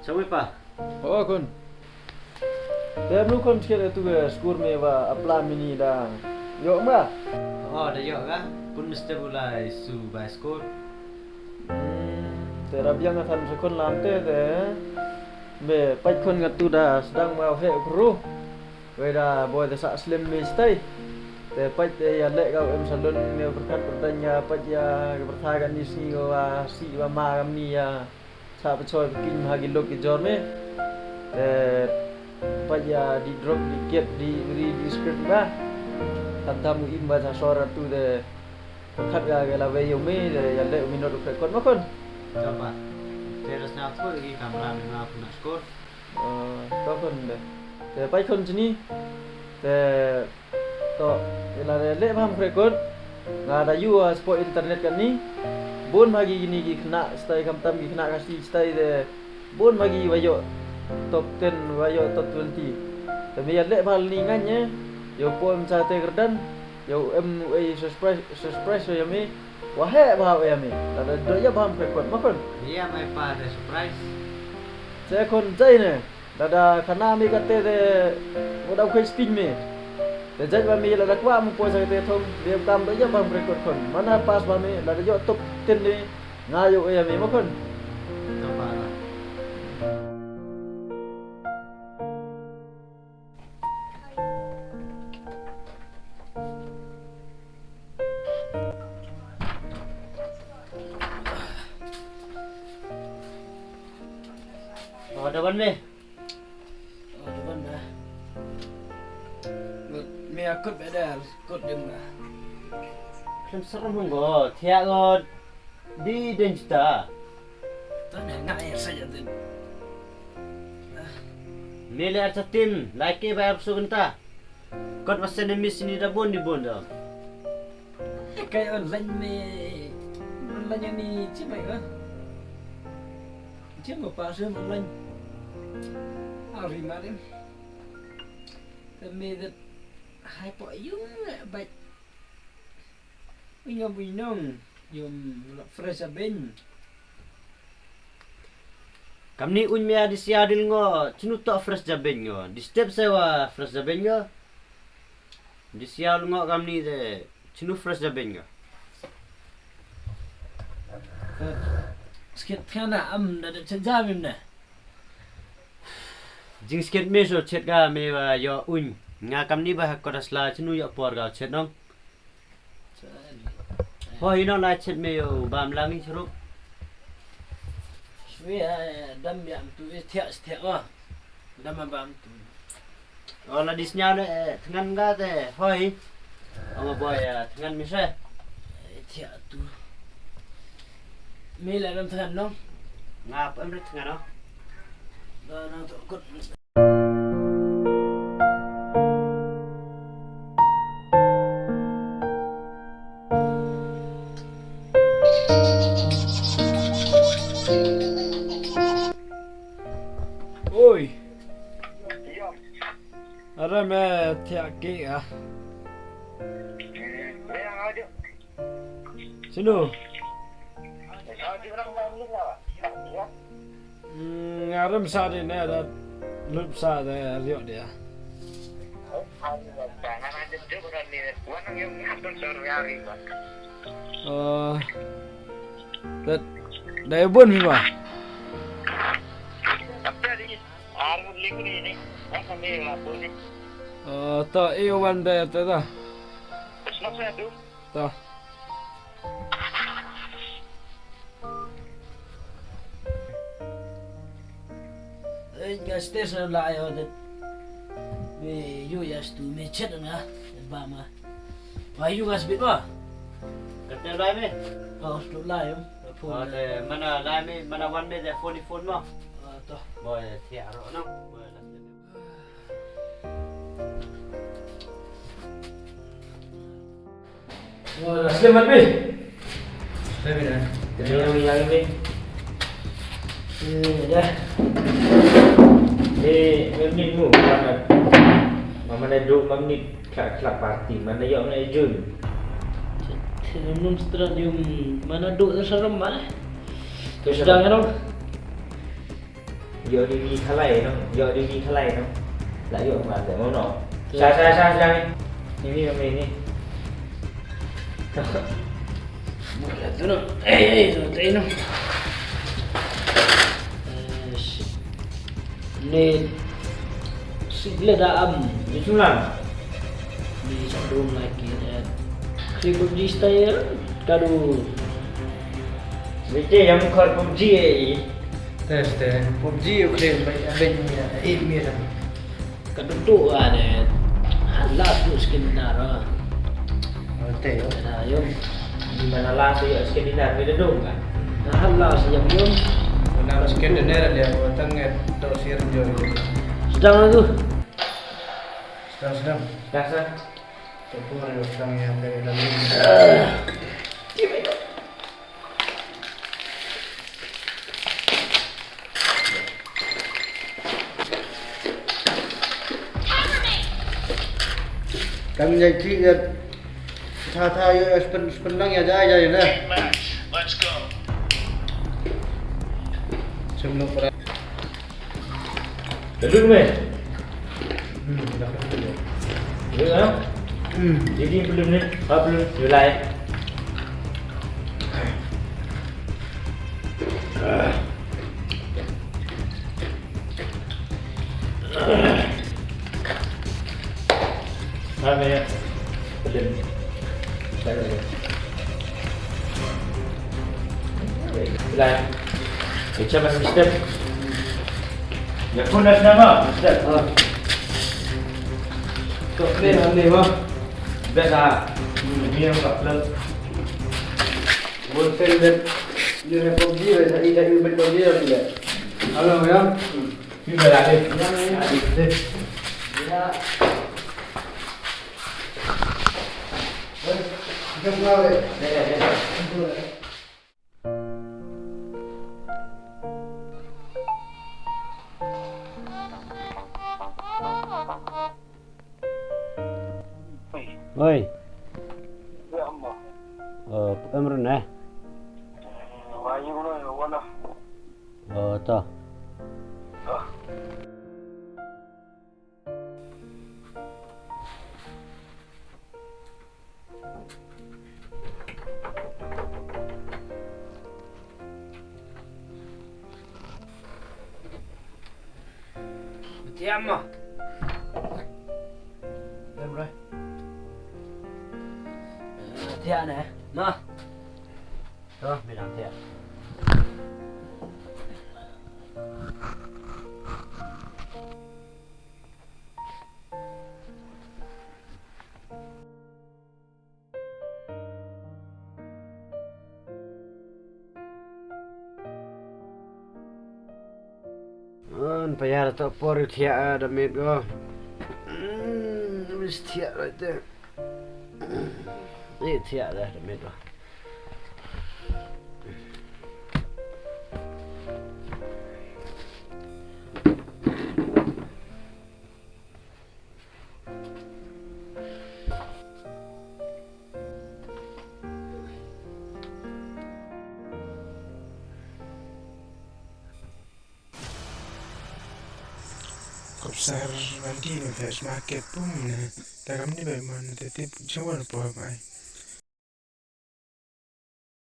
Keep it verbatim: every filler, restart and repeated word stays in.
Tawei pa. Oh khun. Te mlu khun, skhet atu ka skur me wa apla mini da. Yo ma. Oh da yo ga. Pun mesti bulai su bai skur. Hmm, te rabiang atan se khun lam te te. Be pait khun ngatu da sedang ma he kru. Wei da boi da sa slem me stai. Te pait te ya lek kau em salon me berkat bertanya pait ya bertha kan ni si wa si wa ma kan ni ya. Sa pachoi pachoi ha ki lok ki jor me. Te pait ya di drop di kep di ri di script ba. Tam tam u im ba sa sor atu de. Khat ya ke la wei yo me de ya le u minot u krekot ma khun. Japa. Te ras na tu ki kamera me ma pun skor. To khun de. Te pait khun chini. Te To, ila re le bham krekot. Nga da yu a sport internet kan ni. Bun ma gi ni gi khna stai kam tam gi khna ka si stai de. Bun ma gi wa yo top ten wa yo top twenty. Te mi ya le bhal ni ngan ye. Yo pom cha te gerdan. Yo em ei surprise surprise yo mi. Wa he bha ya mi. Da da do ya bham krekot ma khun. Iya mai pa de surprise. Che khun jai ne. Dada khana mi kate de ngu dau khoi sting mi. De jait ba mi lada kwah mu poi sa kate thong de kam do ya bam record khon. Mana pas ba mi lada yo top ten de nga yo ya mi mo khon. Tapa la. Oh, da ban me. Oh, da ban me. Me akut beda, akut dem na. Kan serem hong go, tiak go di den juta. Tanya ngai saja den. Me le arta tim, like ba arsu genta. Kot wasen mi sini da bon di bon da. Kai online me, online ni cimai ba. Cimai pa su online. Ari marim. Te me de hai po yung bai. Unyong unyong yung fresh abin. Kamni un mia di sia dil ngo chinu to fresh jabeng ngo. Di step sewa fresh jabeng ngo. Di sia ngo kamni de chinu fresh jabeng ngo. Skit kana am da de chajam im ne. Jing skit me so chet ga me wa yo un. Nga kamni ba ha kodas la chinu yo por ga chet nong. Ho hino la chet me yo bam lang ni churuk. Swi dam biam tu e thiak thiak wa. Dam bam tu. O la dis nya le thngan ga te hoi. Ama boy thngan mi se. Thiak tu. Me la dam thngan no. Nga pa em re thngan no. Da nang to kut. Oi. Ara me thiah ki ah. Sino? Nga rem sa de ne da lup sa de riok dia. Oh, da da bun mi ba. Oh, to e wan de ta da. To. Nga stes na la ayo de. Me yu ya stu me chet nga ba ma. Ba yu nga sbit ba. Kata lai me. Oh, stu lai yo. Phone. Mana lai me, mana wan me de phone phone ma. To. Boy, tiaro no. Wah, dah selamat, Bi. Selamat, dah. Terima kasih, Bi. Eh, dah. Eh, memang ni mu, mana? Mama dah duduk, mama ni kelak-kelak parti. Mana yok nak Jun? Minum setelah dia mana duduk dah serem mana? Tu sedang kan? Ïoh di mi khalai no, ïoh di mi khalai no. La ïoh ma de mo no. Sa sa sa sa ni. Ni ni ni ni. Buat tu no. Eh eh tu tu no. Eh, shit. Ni sigla da am. Ni chulang. Ni sa dum lagi eh. Kri PUBG style. Kadu. Ni ke yang khar PUBG eh. Test eh. PUBG Ukraine bai bai ni eh mi ram. Ka dutu ah de. Halas tu skin dinar ah. Ote yo. Ada yo. Di mana lah tu yo skin dinar ni dong kan? Nah, halas ya yo. Mana skin dinar dia buat tangan tu sir jo. Sedang tu. Sedang sedang. Sedang sedang. Tepur yo sedang ya dari dalam. Kan ïa ki ïa tha tha ïa ïa spen spen lang ïa jai jai na. Sem lo pra. Lalu me. Hmm, dah kena. Ya. Hmm. Jadi belum ni, ah, belum. Julai. Kami ya. Belum. Belum. Belum. Macam mana, Mister? Ya pun dah nama, Mister. Ah. Kau ni mana, Bang? Biasa. Hmm, ni yang tak belum. Bunsel bet. Ni hai PUBG bet. Hari dah ni bet PUBG dah bila. Halo ya. Ni dah ada. Ya, ya. Ada. Ya. Jom kau deh. Ya, ya, ya. Oi. Ya, Amma. Oh, em run eh. Wa yu no yo wana. Oh, to. Ah. Tiama. Em roi. Tiama ne. Ma. To, bilang tiama. An payar to por thiah da met go. Mis thiah right there. Ni thiah da met go. Kopsar nanti ni fes market pun ni. Takam ni bai man tetip jawan po mai.